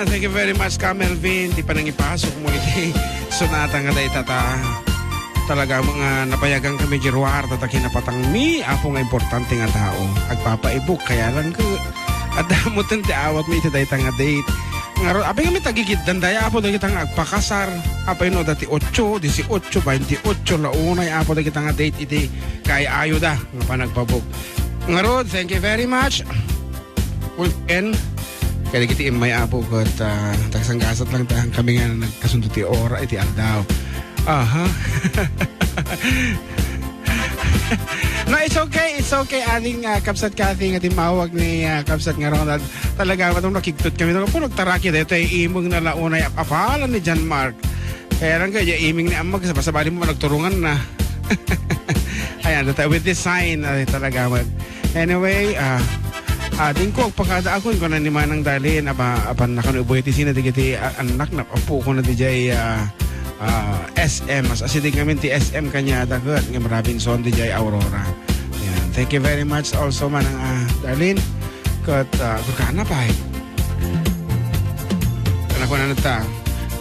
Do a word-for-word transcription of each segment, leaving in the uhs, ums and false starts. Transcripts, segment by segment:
Thank you very much, Ka Melvin. Ti panangipasok mo iti sonata nga dayta ta. Talaga nga nabayagan kami di ruar, ta kinapatangmi, Apo, nga importante nga tao. Agpapaibuk, kaya lang ko, adda mo ti awat mi iti dayta nga date. Ngarud, apay kami tagigiddan, daya, Apo, dagita nga agpakasar. Apay no, dati otso, dieciocho, veintiocho, la unay, Apo, dagita nga date iti kay ayo da, nga panagpabuk. Ngarud, thank you very much. Once again, kadagiti immay, Apo, ket, ah, tagsanggasat lang ta kami nga nagkasundo ti ora iti aldaw. Aha. No, it's okay, it's okay. Ading, ah, Kabsat Kathy nga timmawag ni, ah, Kabsat nga Ronald. Talaga, matong nakigtot kami. Talaga po, nagtaraki dito. Imong na launay apalan ni John Mark. Kaya lang kaya iming ni Amag, sabasabali mo, nagturungan na. Ayan, data-, with this sign, ay, talaga, mag-, anyway, ah, ah, dingko, agpakada akon, kuna ni Manang Darlene, apa, apan nakano ibuhay ti sina, digiti, ah, anak na, apo ko na dijay, ah, ah, S M, as, asidig ngamin ti S M kanya, dagat, nga marabin son dijay Aurora. Ayan, thank you very much also, Manang, ah, Darlene. Kat, ah, kurkana pa, eh. Ano ko na nata?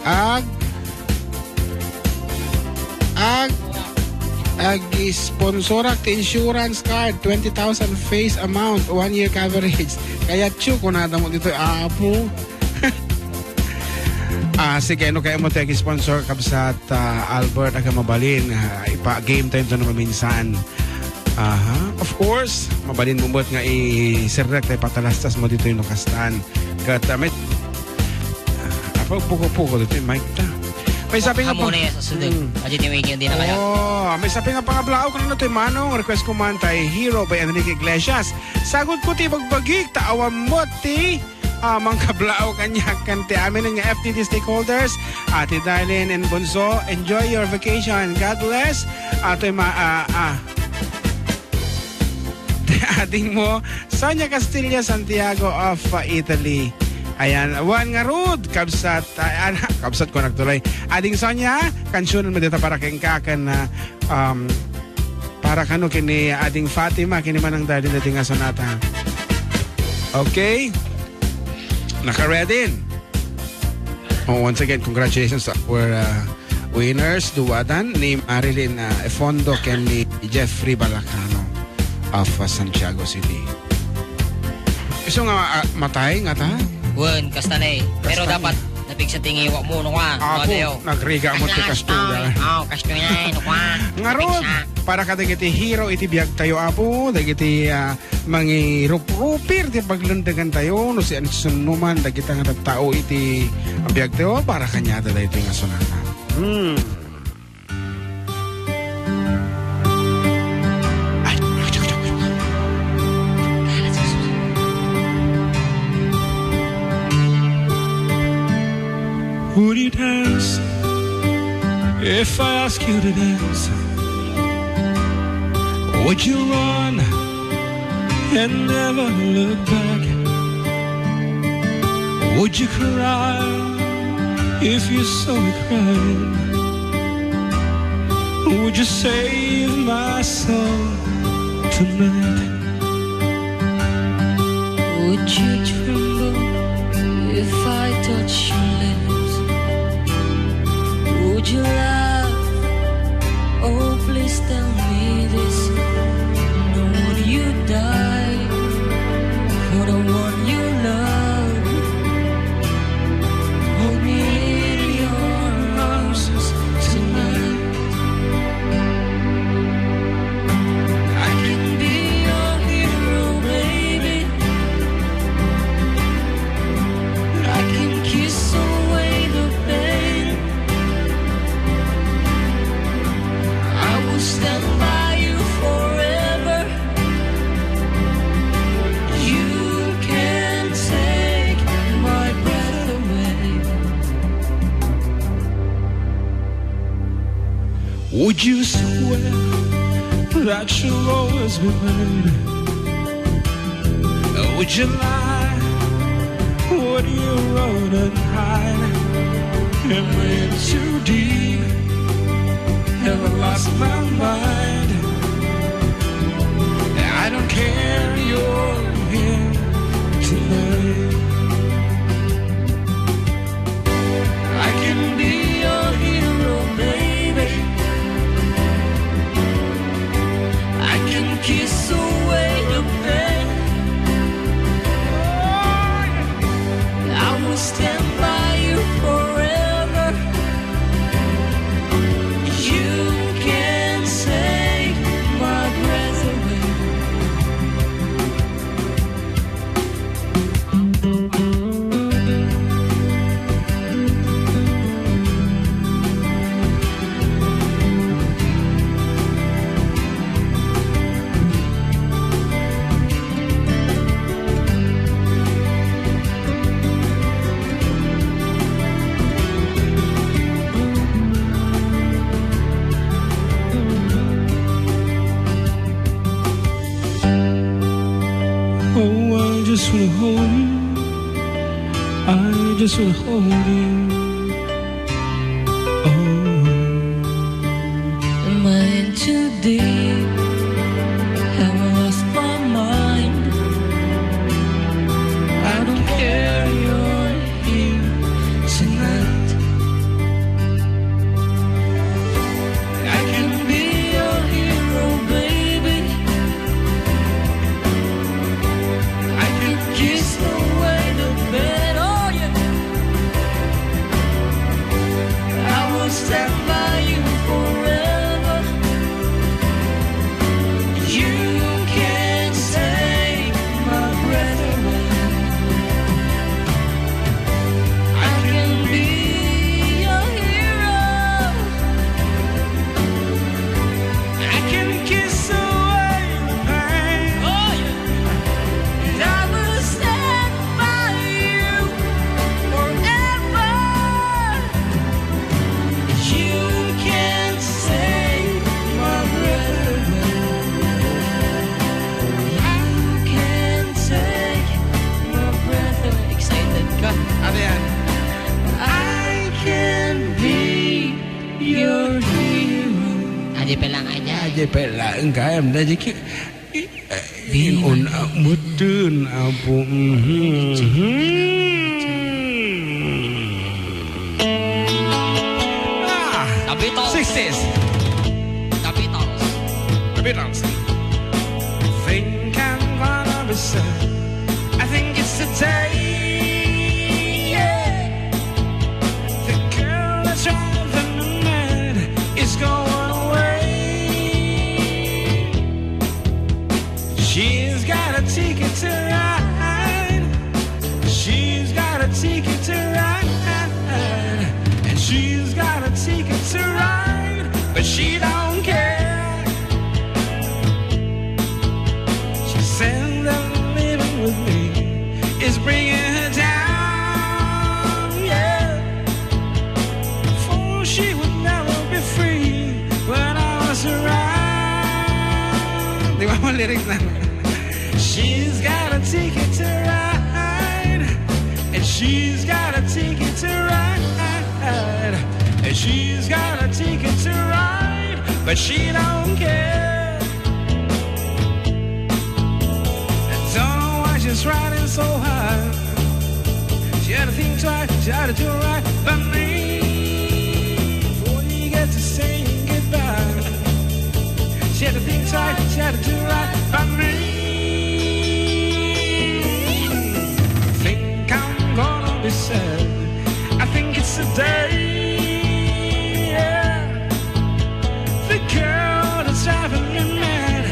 Ag, Ag, ag-sponsorak ti insurance card, twenty thousand face amount, one year coverage. Kaya tiyo, kunada mo dito, Apo. Ah, sige, no kaya mo ti ag-sponsor, Kabsat, ah, Albert, aga mabalin, ah, ipa-game time to na maminsan. Aha. Of course, mabalin mo met nga i-select tay patalastas mo dito yung kastan. Kat, ah, may, ah, apa, puko-puko dito yung mic ta. May sabi nga Amo pa, na yan sa sudod. Mm. Adi ti medyo di na kaya. Oh, may sabi nga pangablaog ko na to, Manong. Request ko man tay Hero by Enrique Iglesias. Sagot ko ti bagbagik, ta awan mo ti, ah, mangkablaog kaniak ken ti amin nga F T T stakeholders. Ate Darlene and Bunso, enjoy your vacation. God bless. Atoy ma-, ah, ah. Ading mo, Sonia Castilla Santiago of, uh, Italy. Ayan, Juan Ngarud, kabsat, ay, ana, kabsat ko nagtuloy. Ading Sonia, kansunan mo dito para keng ka, ken, uh, um, para kano kini Ading Fatima, kini Manang Darlene, ading nga sonata. Okay? Naka-ready? Oh, once again, congratulations to our, uh, winners, duwadan ni Marilyn, uh, Efondo ken ni Jeffrey Balacano of, uh, Santiago City. Isu nga, uh, matay nga ta? Wen, kasta na eh. Pero kasta dapat napigsa ti ngiwak mo, no, ka? Apo, nagriga mo ti kastoy. Oh, kastoy na, no, ka? Ngarud, napigsa. Para kadagiti hero iti biag tayo, Apo, dagiti, uh, mangiruprupir ti paglendegan tayo, no, si Anson no man, dagita nga tattao iti biag tayo, para kaniada daytoy nga sonata. Hmm. Ay, Would you dance if I ask you to dance? Would you run and never look back? Would you cry if you saw me crying? Would you save my soul tonight? Would you tremble if I touch your lips? Would you laugh? Oh, please tell me this. No, would you die for the one you love? Hold me in your arms tonight. I can be your hero, baby. I can kiss away the pain. I will stand by you forever. You can take my breath away. Would you swear that you'll always be mine? Would you lie? Would you run and hide? Am I in too deep? Have I lost my mind? I don't care, you're here tonight. Just wanna hold you. I just wanna hold you. Oh. Am I in too deep? Have I lost my mind? I don't care, you're here tonight. I can be your hero, baby. I can kiss away the pain. Oh, yeah. I will stand by you forever. You can't take my breath away. I can be your hero. I can kiss away the pain. Oh, yeah. And I will stand by you forever. You can't take my breath away. You can't take my breath away. Excited ka? Ano yan? I can be your hero. Adi pa lang, adi. Adi pa lang, kaya mo na, di ki-, i-, eh, inun-, ah, mutun, apo, mhm, mhm. Ah, The Beatles. Sixties. The Beatles. The Beatles. Think I'm gonna be sad. I think it's the day, yeah. The girl that's driving me mad is going away. She's got a ticket to ride. She's got a ticket to ride. And she's got a ticket to ride, but she don't care. She said that living with me is bringing her down, yeah. For she would never be free when I was around. Di ba mo lyrics na? She's got a ticket to ride, and she's got a ticket to ride, and she's got a ticket to ride, but she don't care. Don't know why she's riding so high. She had to think twice, she had to do right by me. Before you get to saying goodbye, she had to think twice, she had to do right by me. Think I'm gonna be sad. I think it's the day, yeah. The girl that's driving me mad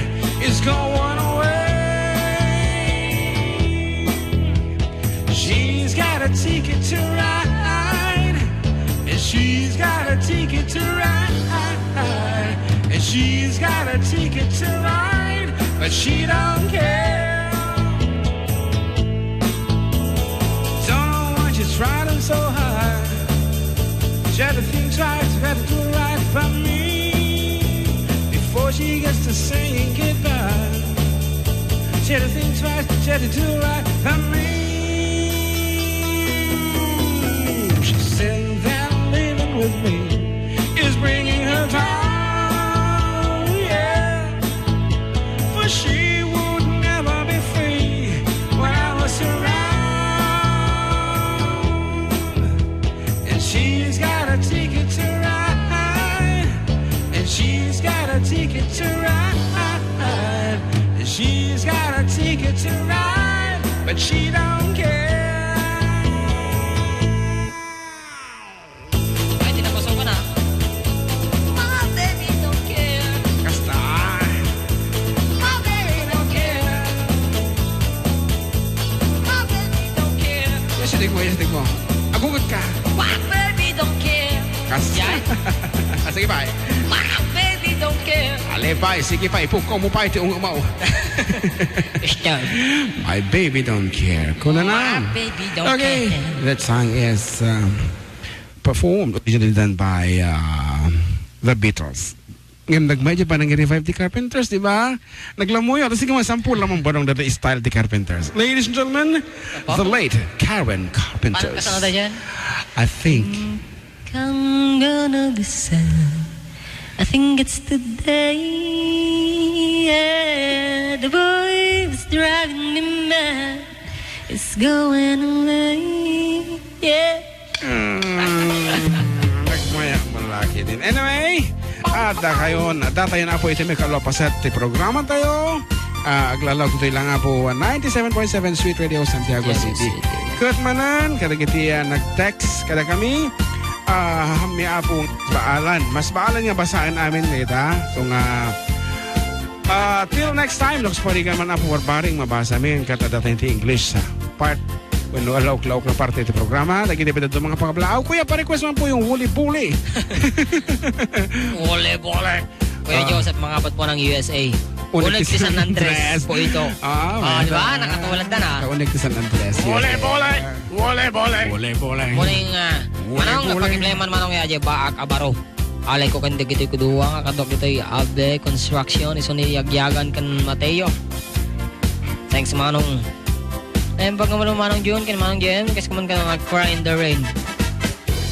is going away. She's got a ticket to ride, and she's got a ticket to ride, and she's got a ticket to ride, but she don't care. Don't know why she's riding so high. She had to think twice, she had to do right by me. Before she gets to saying goodbye, she had to think twice, she had to do right by me. She said that living with me is bringing her down, yeah. For she would never be free when I was around. And she's got a ticket to ride. And she's got a ticket to ride. And she's got a ticket to ride. But she don't care. Ay, di na ko sopa na. My baby don't care. Kasta. My baby don't care. My baby don't care. Yes, hindi ko, yes, hindi ko. Agugot ka. My baby don't care. Kasta. Yan. Ah, sige, bye. My baby don't care. Ale, bye. Sige, bye. Ipukaw mo pa iti ungumaw. Mister. My baby don't care. Kuna na. My baby don't Okay. care. That song is, um, performed, originally done by, uh, the Beatles. Ngem nagmayat panang-revive ti Carpenters, di ba? Naglamuyo, tapos sige, mga sample lamang banong dada style ti Carpenters. Ladies and gentlemen, the late Karen Carpenters. Paano kasama tayo dyan? I think. Come gonna be sad. I think it's today. Yeah, the boy who's driving me mad is going away. Yeah. Mm, nagmaya man lagi din. Anyway, adda kayon, adda tayo na po iti may kalwa paset ti programa tayo. Ah, aglalawag tayo lang nga po, ninety-seven point seven Sweet Radio Santiago City. Ket manen, kadagiti, ah, nag-text kada kami, ah, mi apo baalan. Mas baalan nga basaen amin ita. So nga, ah, till next time, Loks Parigan man apo barbaring, mabasa min, ket adda tayo ti English, ah, part wenno alaok-laok nga parte ti programa. Dagiti pidadto mga pangablaaw. Kuya, pa-request man po yung Wooly Bully. Wooly Bully. Kuya Joseph, mga apat po ng U S A. Unig ti San Andres po ito. Ah, di ba? Nakatulad na na. Unig ti San Andres. Wooly Bully. Wooly Bully. Wooly Bully. Morning, ah, manong, pagibleman manong ya, baak abaro. Alay ko kan dagitoy kuduwa nga kadok ditoy Abe Construction, isu ni Yagyagan kan Mateo. Thanks, Manong. Ayun, pag naman Manong June, kan Manong J M, kasi kuman ka nga Cry in the Rain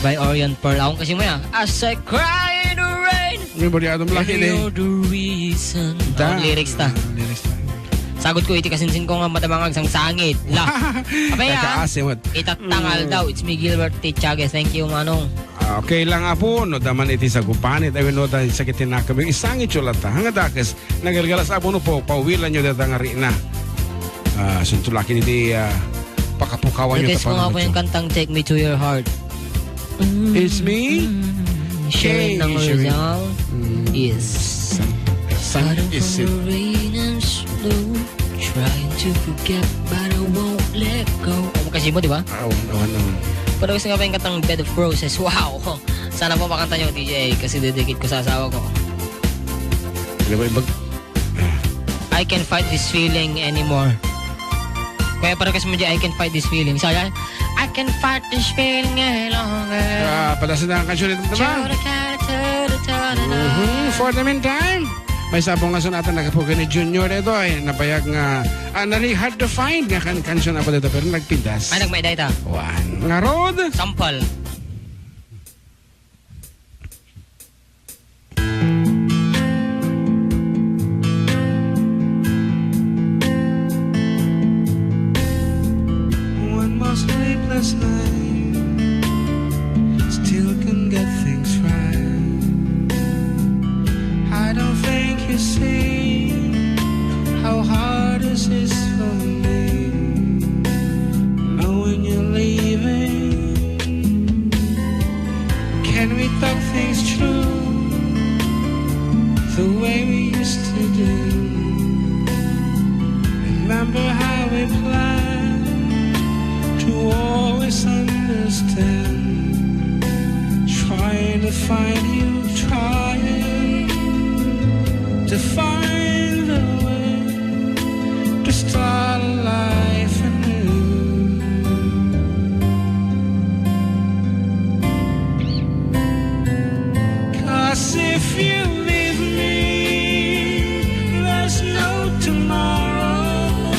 by Orion Pearl. Akong kasi mo yan, As I cry in the rain. May bali atom laki ni. You're the reason. Ang lyrics ta. Lyrics ta. Sagot ko iti kasinsin ko nga matamang agsangsangit. La. Apay, ah. Kakaasi mo. Itatangal daw. It's me, Gilbert Tichague. Thank you, Manong. Ah, okay lang, apo, no, daman iti sagupanit, ay, no, dahil sakit tinakam yung isang itsulata. Hanga dakes, nagalgalas, apo, no, po, pawilan nyo data nga rina. Ah, suntulakin iti, ah, pakapukawan nyo. Request ko nga po yung kantang Take Me to Your Heart. It's me? Sherwin ng Rizal. Yes. San, san is it? Trying to forget, but I won't let go. Ang kasi mo, di ba? Ah, oo, oo, oo. Pero gusto nga ba yung kantang Bed of Roses? Wow! Sana po makanta nyo, D J, kasi dedicate ko sa asawa ko. Ano ba yung bag-, I can't fight this feeling anymore. Kaya para kasi mo dyan, I can't fight this feeling. Saya, I can't fight this feeling any longer. Ah, padasin na ang kansion nito naman. Mhm. For the meantime, may sabong nga sunatan nakapugi ni Junior Edoy, nabayag nga, ah, nari hard to find nga kan-, kansion apa dito, pero nagpintas. Ay, nagmayda ita. One. Nga road. Sampal. One more sleepless night, still can get things right. I don't think you see how hard this is for me, knowing you're leaving. Can we talk things through the way we used to do? Remember how we planned to always understand. Trying to find you, trying to find a way to start a life anew. 'Cause if you leave me, there's no tomorrow,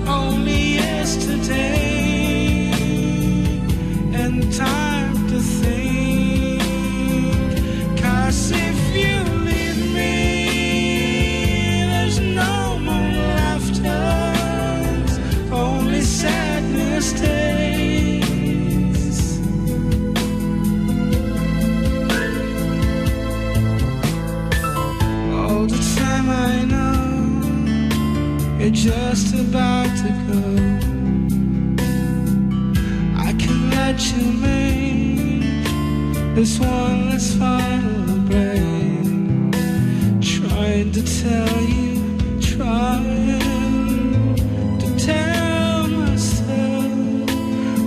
only yesterday and time to think. 'Cause if you leave me, there's no more laughter, only sadness stays. All the time I know you're just about to go. I can let you make this one last final break. Trying to tell you, trying to tell myself,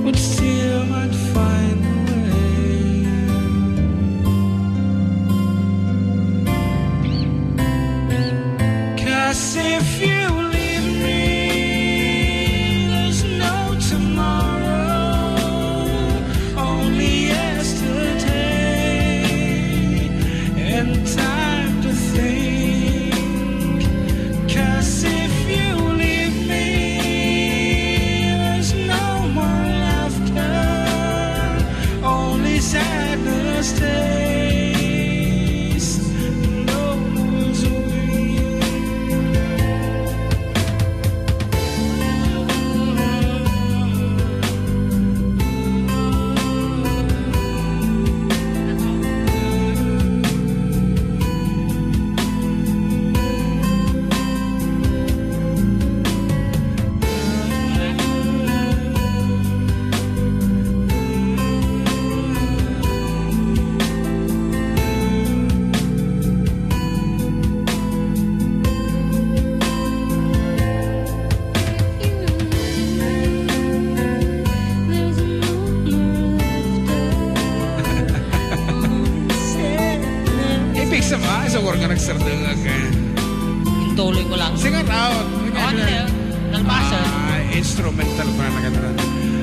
but still might find a way. 'Cause if you leave me, there's no tomorrow, only yesterday Mental ko na nagandaran.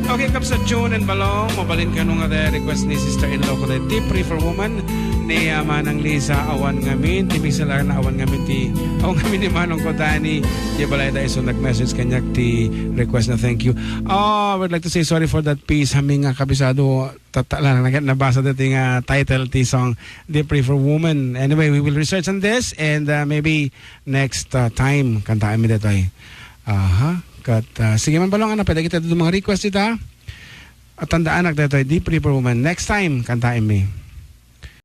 Okay, Kabsat June and Balong, mabalin kano nga the request ni sister-in-law ko, the Deep River Woman, ni, ah, Manang Lisa, awan ngamin, ti Miss Larna, awan ngamin, ti, awan ngamin ni Manong ko, Danny, di balay da iso nag-message kaniak ti request na thank you. Oh, I would like to say sorry for that piece, hami nga kabisado, tata-, la-, nag-, nabasa dati nga title ti song, Deep River Woman. Anyway, we will research on this and, uh, maybe next, uh, time, kantaanmi datoy. Aha. Kat, uh, sige man, Balong, ano, pwede kita dito mga request dita? At tandaanak datoy, Deep River Woman. Next time, kantaanmi.